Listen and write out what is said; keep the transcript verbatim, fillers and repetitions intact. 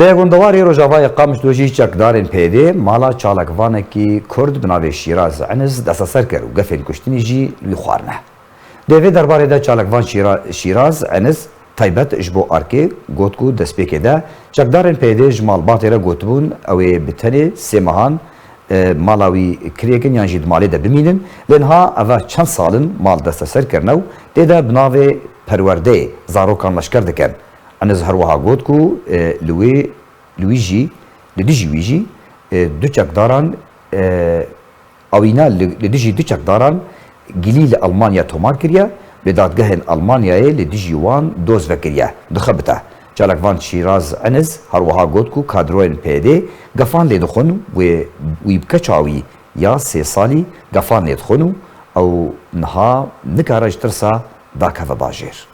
Dê gundewarê Rojavayê Qamişlo jî çekdarên P Y D'ê mala çalakvanekî Kurd bi navê Şîraz Eniz desteser kir û gefên kuştinî jî li wî xwarine. Dê vê derbarê de çalakvan Şîra-, Şîraz Eniz taybet ji bo Arkê got ku destpêkê de çekdarên P Y D'ê ji malbatê re gotibûn, ew ê bi tenê sê mehan e, mala wî kirêkin yan jî di malê de bimînin. Lê niha eva çend sal in mal desteser kirine û tê de bi navê perwerdeyê zarokan leşker dikin. Eniz her wiha got ku, e, li wê, li wî jî, li dijî wî jî, e, du çekdaran, e, ewîna li, li dijî du çekdaran gilî li Almanya tomar kiriye, lê dadgehên Almanyayê li dijî wan doz vekiriye, dixebite. Çalakvan Şîraz Eniz her wiha got ku kadroyên P Y D'ê gefan lê dixwin wê wî bi keça wî ya sê salî gefan lê dixwin û ew niha nikare ji tirsa dakeve bajêr.